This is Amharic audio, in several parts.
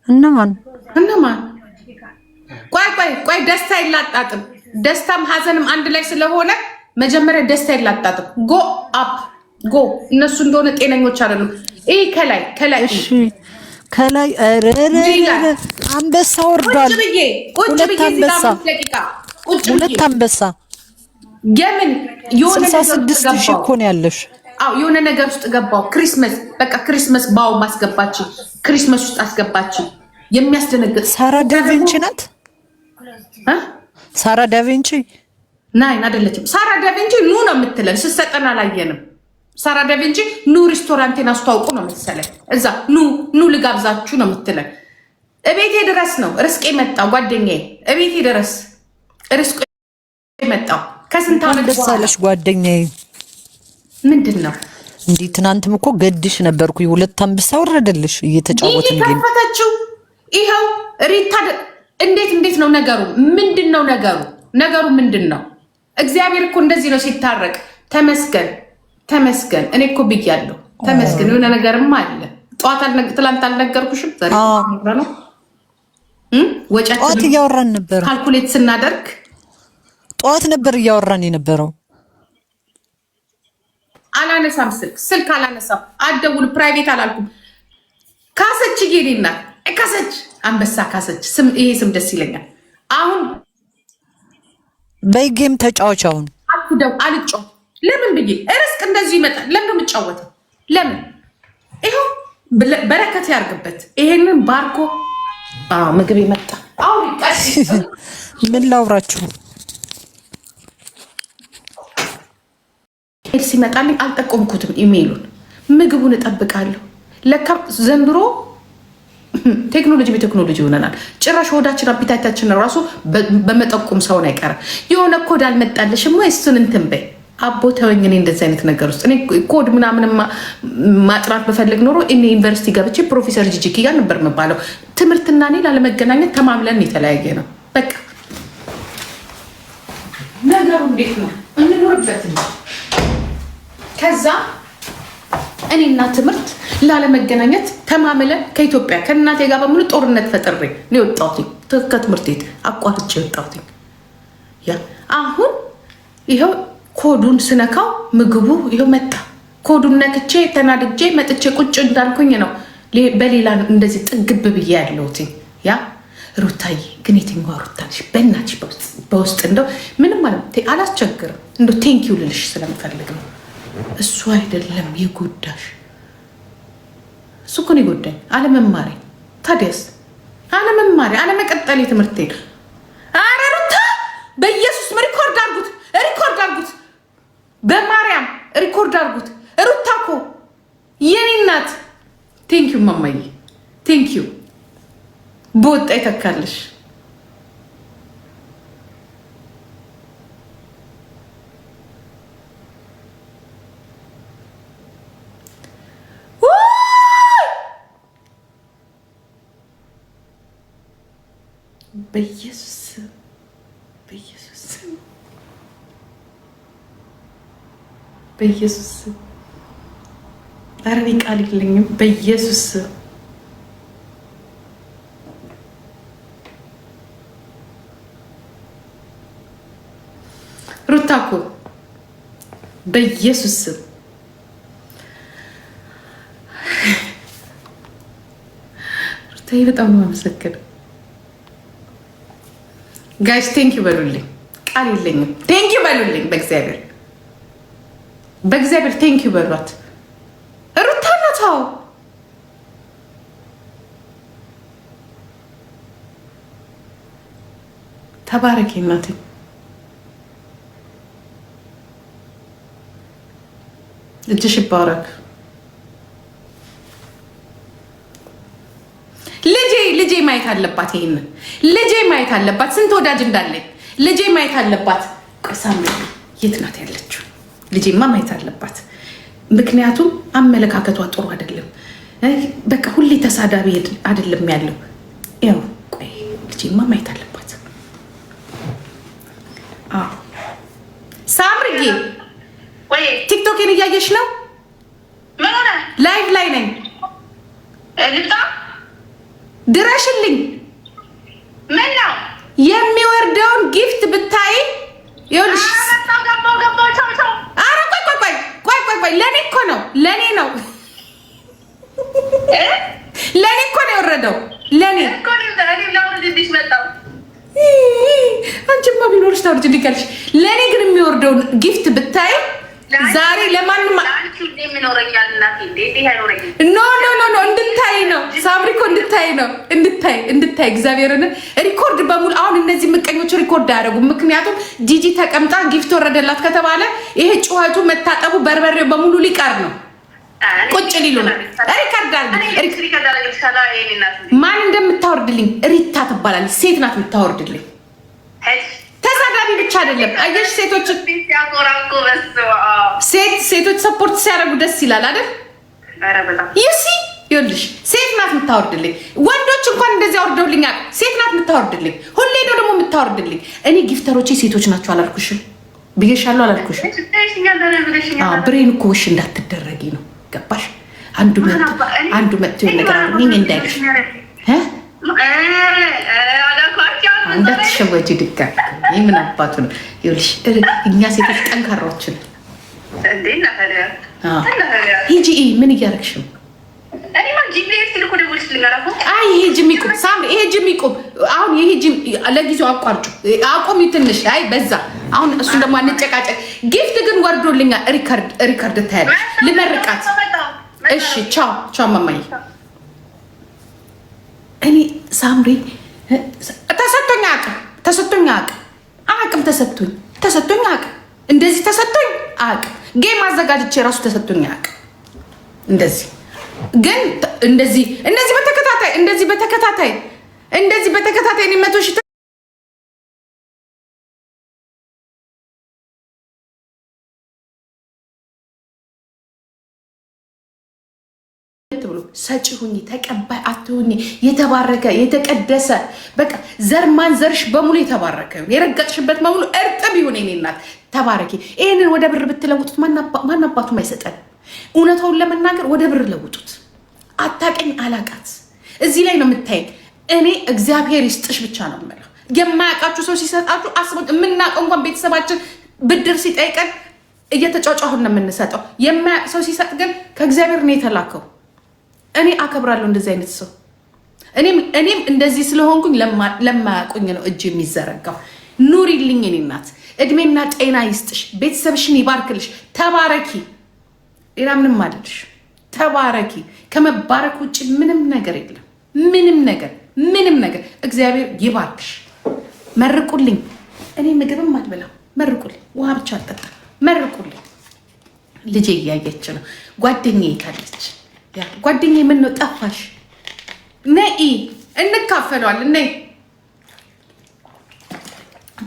እነማን? እነማን? ቆይ ቆይ ቆይ፣ ደስታ ይላጣጥም። ደስታም ሀዘንም አንድ ላይ ስለሆነ መጀመሪያ ደስታ ይላጣጥም። Go up, go። እነሱ እንደሆነ ጤነኞች አይደሉም። ይህ ከላይ ከላይ። እሺ ከላይ ኧረ አንበሳ ወርዷል። ቁጭ ብዬ ቁጭ ሁለት ብዬ እዚህ ጋር አንበሳ። 5 ደቂቃ ቁጭ ሁለት ብዬ አንበሳ። የምን የሆነ ስልሳ ነገር ውስጥ ስድስት ሺህ ገባሁ። እኮ ነው ያለሽ። አዎ፣ የሆነ ነገር ውስጥ ገባው። Christmas በቃ Christmas ባው ማስገባች Christmas ውስጥ አስገባች። የሚያስደነግጥ ሳራ ዳቪንቺ ናት። እ? ሳራ ዳቪንቺ። Nein፣ አይደለችም። ሳራ ዳቪንቺ ኑ ነው የምትለን፣ ስትሰጠን አላየንም። ሳራ ዳቪንቺ ኑ ሬስቶራንቴን አስተዋውቁ ነው መሰለኝ። እዛ ኑ ኑ ልጋብዛችሁ ነው የምትለን። እቤቴ ድረስ ነው ርስቄ መጣው። ጓደኛዬ እቤቴ ድረስ ርስቄ መጣው። ከስንት ዓመት ደስ በኋላ። አለሽ ጓደኛዬ። ምንድን ነው? እንዲህ ትናንትም እኮ ገድሽ ነበርኩ። ሁለት አንበሳ ወረደልሽ እየተጫወትን game። ከፈተችው። ይኸው ሪታ፣ እንዴት እንዴት ነው ነገሩ? ምንድን ነው ነገሩ? ነገሩ ምንድን ነው? እግዚአብሔር እኮ እንደዚህ ነው ሲታረቅ። ተመስገን ተመስገን። እኔ እኮ ብያለሁ ተመስገን። የሆነ ነገርማ አለ። ጠዋት ትላንት አልነገርኩሽም? ዛሬ ነው ወጫችን ጠዋት እያወራን ነበር። Calculate ስናደርግ። ጠዋት ነበር እያወራን የነበረው። አላነሳም፣ ስልክ ስልክ አላነሳም። አትደውል፣ private አላልኩም። ካሰች የኔ እናት ካሰች፣ አንበሳ ካሰች። ስም ይሄ ስም ደስ ይለኛል። አሁን በይ game ተጫዋች አሁን። አትደው፣ አልጫወት። ለምን ብዬ ርስቅ እንደዚሁ ይመጣል። ለምን ነው የምጫወተው? ለምን? ይኸው በረከት ያርግበት። ይሄንን ባርኮ ምግብ ይመጣ። አሁን ምን ላውራችሁ? ሲመጣልኝ አልጠቆምኩትም ኢሜይሉን። ምግቡን እጠብቃለሁ። ለካ ዘንድሮ ቴክኖሎጂ በቴክኖሎጂ ሆነናል። ጭራሽ ሆዳችን appetite ኣችን ራሱ በመጠቆም ሰውን አይቀርም። የሆነ ኮድ አልመጣልሽም ወይ? እሱን እንትን በይ፣ አቦ ተወኝ። እኔ እንደዚህ አይነት ነገር ውስጥ እኔ ኮድ ምናምን ማጥራት በፈልግ ኖሮ እኔ ዩኒቨርሲቲ ገብቼ ፕሮፌሰር ጂጂ ኪያ ነበር የምባለው። ትምህርትና እኔ ላለመገናኘት ተማምለን የተለያየ ነው። በቃ ነገሩ እንዴት ነው እንኖርበት ነው። ከዛ እኔና ትምህርት ላለመገናኘት ተማምለን ከኢትዮጵያ ከእናቴ ጋር በሙሉ ጦርነት ፈጥሬ ነው የወጣሁት። ከትምህርት ቤት አቋርጬ የወጣሁት። Yeah፣ አሁን ይኸው ኮዱን ስነካው ምግቡ ይኸው መጣ። ኮዱን ነክቼ ተናድጄ መጥቼ ቁጭ እንዳልኩኝ ነው በሌላ እንደዚህ ጥግብ ብዬ ያለሁት። Yeah፣ ሩታዬ ግን የትኛዋ ሩታ ነሽ? በእናትሽ በውስጥ እንደው ምንም አላስቸግርም። እንደው thank you ልልሽ ስለምፈልግ ነው። እሱ አይደለም የጎዳሽ፣ እሱ እኮ ነው የጎዳኝ፣ አለመማሬ። ታዲያስ አለመማሬ፣ አለመቀጠሌ ትምህርቴን። ኧረ ሩታ በኢየሱስ record አድርጉት፣ record አድርጉት፣ በማርያም record አድርጉት። ሩታ እኮ የኔ እናት፣ thank you ማማዬ፣ thank you። በወጣ ይተካልሽ። በኢየሱስ፣ በኢየሱስ፣ በኢየሱስ፣ ኧረ እኔ ቃል የለኝም። በኢየሱስ፣ ሩታ እኮ በኢየሱስ ስም፣ ሩታዬ በጣም ነው የማመሰግነው። Guys, thank you በሉልኝ። ቃል የለኝም። Thank you በሉልኝ። በእግዚአብሔር፣ በእግዚአብሔር thank you በሏት። ሩታ ናት። አዎ፣ ተባረኪ እናቴ። እጅሽ ይባረክ። ልጄ ልጄ ማየት አለባት። ይሄንን ልጄ ማየት አለባት። ስንት ወዳጅ እንዳለኝ ልጄ ማየት አለባት። ቆይ ሳሚ የት ናት ያለችው? ልጄማ ማየት አለባት። ምክንያቱም አመለካከቷ ጥሩ አይደለም። በቃ ሁሌ ተሳዳቢ አይደለም ያለው። ያው ቆይ ልጄማ ማየት አለባት። አዎ ሳምርዬ፣ ቲክቶኬን እያየሽ ነው? Live ላይ ነኝ። ድረሽልኝ። ምን ነው የሚወርደውን gift ብታይ ይኸውልሽ። ኧረ ቆይ ቆይ ቆይ ቆይ ቆይ ቆይ፣ ለእኔ እኮ ነው፣ ለእኔ ነው፣ ለእኔ እኮ ነው የወረደው ለእኔ። አንቺማ ቢኖርሽ ታወርጅልኛለሽ። ለእኔ ግን የሚወርደውን gift ብታይ ዛሬ ለማንም no no no no፣ እንድታይ ነው ሳምሪ እኮ፣ እንድታይ ነው፣ እንድታይ እንድታይ እግዚአብሔርን record በሙሉ። አሁን እነዚህ ምቀኞች record አያደርጉም። ምክንያቱም ጂጂ ተቀምጣ gift ወረደላት ከተባለ ይሄ ጩኸቱ፣ መታጠቡ፣ በርበሬው በሙሉ ሊቀር ነው። ቁጭ ሊሉ ነው። Record አድርጊ። ማን እንደምታወርድልኝ ሪታ ትባላለች። ሴት ናት የምታወርድልኝ። ተሳዳቢ ብቻ አይደለም። አየሽ፣ ሴቶች ሴቶች support ሲያደርጉ ደስ ይላል አይደል? You see፣ ይኸውልሽ ሴት ናት የምታወርድልኝ። ወንዶች እንኳን እንደዚህ አወርደውልኛል። ሴት ናት የምታወርድልኝ። ሁሌ ነው ደግሞ የምታወርድልኝ። እኔ gifter ኦቼ ሴቶች ናቸው አላልኩሽም? ብዬሻለሁ አላልኩሽም? Brain እኮ ውሽ እንዳትደረጊ ነው። ገባሽ? አንዱ መጥቶ ነገር እንዳይልሽ እንዳትሸወጂ ድጋሚ። ምን አባቱ ነው? ይኸውልሽ እኛ ሴቶች ጠንካራዎች ነን። ሂጂ። ምን እያደረግሽ ነው? አይ ይሄ ጅም ይቁም፣ ሳምሪ ይሄ ጅም ይቁም። አሁን ይሄ ጅም ለጊዜው አቋርጩ፣ አቁሚ ትንሽ። አይ በዛ። አሁን እሱን ደግሞ አንጨቃጨቅ። Gift ግን ወርዶልኛል። Record ታያለሽ። ልመርቃት። እሺ ቻው ቻው ማማዬ። እኔ ሳምሪ ተሰጥቶኝ አያውቅም፣ ተሰጥቶኝ አያውቅም፣ አያውቅም። ተሰጥቶኝ ተሰጥቶኝ አያውቅም። እንደዚህ ተሰጥቶኝ አያውቅም። Game አዘጋጅቼ ራሱ ተሰጥቶኝ አያውቅም። እንደዚህ ግን እንደዚህ እንደዚህ በተከታታይ፣ እንደዚህ በተከታታይ፣ እንደዚህ በተከታታይ እኔ 100,000 ብሎ ሰጪ ሁኚ፣ ተቀባይ አትሁኚ። የተባረከ የተቀደሰ በቃ ዘር ማንዘርሽ በሙሉ የተባረከ ይሁን። የረገጥሽበት በሙሉ እርጥብ ይሁን። የኔ እናት ተባረኪ። ይህንን ወደ ብር ብትለውጡት ማን አባቱም አይሰጠን። እውነታውን ለመናገር ወደ ብር ለውጡት። አታቀኝ አላቃት እዚህ ላይ ነው የምታየኝ። እኔ እግዚአብሔር ይስጥሽ ብቻ ነው የምለው። የማያውቃችሁ ሰው ሲሰጣችሁ አስቡት። የምናውቀው እንኳን ቤተሰባችን ብድር ሲጠይቀን እየተጫጫሁን ነው የምንሰጠው። የማያውቅ ሰው ሲሰጥ ግን ከእግዚአብሔር ነው የተላከው። እኔ አከብራለሁ እንደዚህ አይነት ሰው። እኔም እንደዚህ ስለሆንኩኝ ለማያውቁኝ ነው እጅ የሚዘረጋው። ኑሪልኝ የኔ እናት፣ እድሜና ጤና ይስጥሽ፣ ቤተሰብሽን ይባርክልሽ። ተባረኪ። ሌላ ምንም አልልሽ። ተባረኪ። ከመባረክ ውጭ ምንም ነገር የለም። ምንም ነገር፣ ምንም ነገር። እግዚአብሔር ይባርክሽ። መርቁልኝ። እኔ ምግብም አልበላም። መርቁልኝ። ውሃ ብቻ አልጠጣም። መርቁልኝ። ልጄ እያየች ነው። ጓደኛዬ ካለች፣ ጓደኛዬ ምን ነው ጠፋሽ? ነይ እንካፈለዋለን። ነይ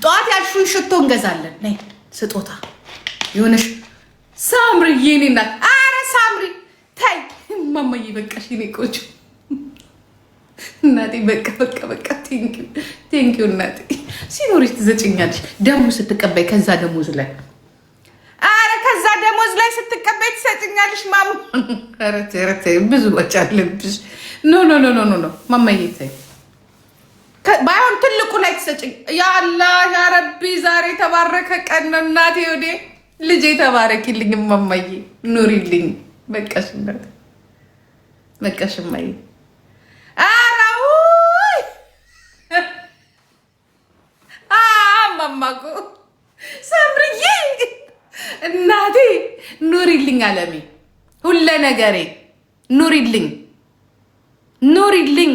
ጠዋት ያልሽውን ሽቶ እንገዛለን። ነይ ስጦታ የሆነሽ ሳምሪ የኔ እናት። ኧረ ሳምሪ ተይ ማማዬ፣ በቃሽ የኔ ቆንጆ እናቴ። በቃ በቃ በቃ። Thank you እናቴ። ሲኖርሽ ትዘጭኛለሽ። ደሞዝ ስትቀበይ ከዛ ደሞዝ ላይ፣ ኧረ ከዛ ደሞዝ ላይ ስትቀበይ ትሰጭኛለሽ። ማማ ኧረ ተይ፣ ብዙ ወጪ አለብሽ። No no no no no ማማዬ ተይ። ባይሆን ትልቁ ላይ ትሰጭኝ። ያአላህ ያረቢ፣ ዛሬ የተባረከ ቀን ነው እናቴ። ወዴ ልጄ ተባረኪልኝ፣ ማማዬ ኑሪልኝ። በቃሽ እናቴ፣ በቃሽ እማዬ። ኧረ ውይ ማማቁ ሳምርዬ እናቴ ኑሪልኝ፣ አለሜ ሁለ ነገሬ ኑሪልኝ፣ ኑሪልኝ፣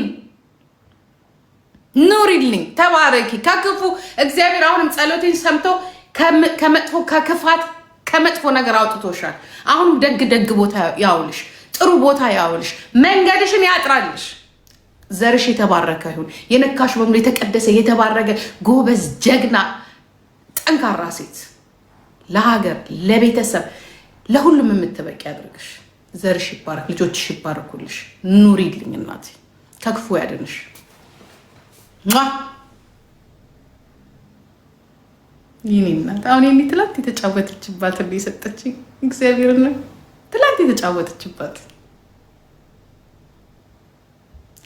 ኑሪልኝ፣ ተባረኪ። ከክፉ እግዚአብሔር አሁንም ጸሎቴን ሰምቶ ከመጥፎ፣ ከክፋት፣ ከመጥፎ ነገር አውጥቶሻል። አሁንም ደግ ደግ ቦታ ያውልሽ፣ ጥሩ ቦታ ያውልሽ፣ መንገድሽን ያጥራልሽ። ዘርሽ የተባረከ ይሁን። የነካሽ በሙሉ የተቀደሰ የተባረከ፣ ጎበዝ፣ ጀግና፣ ጠንካራ ሴት ለሀገር፣ ለቤተሰብ፣ ለሁሉም የምትበቂ ያድርግሽ። ዘርሽ ይባረክ፣ ልጆችሽ ይባረኩልሽ። ኑሪልኝ እናቴ፣ ከክፉ ያድንሽ። ይህኔ እናት አሁን የኔ ትላንት የተጫወተችባት እንደ የሰጠችኝ እግዚአብሔር ነው። ትላንት የተጫወተችባት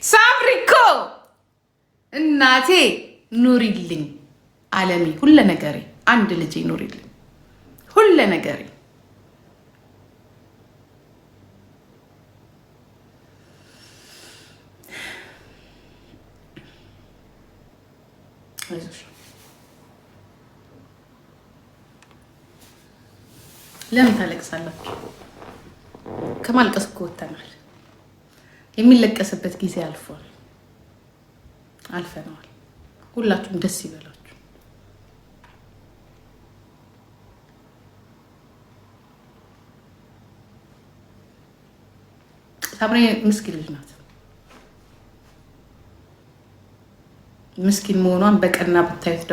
ሳምሪኮ። እናቴ ኑሪልኝ፣ አለሜ ሁለ ነገሬ፣ አንድ ልጄ ኑሪልኝ፣ ሁለ ነገሬ። አይዞሽ። ለምን ታለቅሳላችሁ? ከማልቀስ እኮ ወጥተናል። የሚለቀስበት ጊዜ አልፏል፣ አልፈነዋል። ሁላችሁም ደስ ይበላችሁ። ሳምሬ ምስኪን ልጅ ናት። ምስኪን መሆኗን በቀና ብታዩት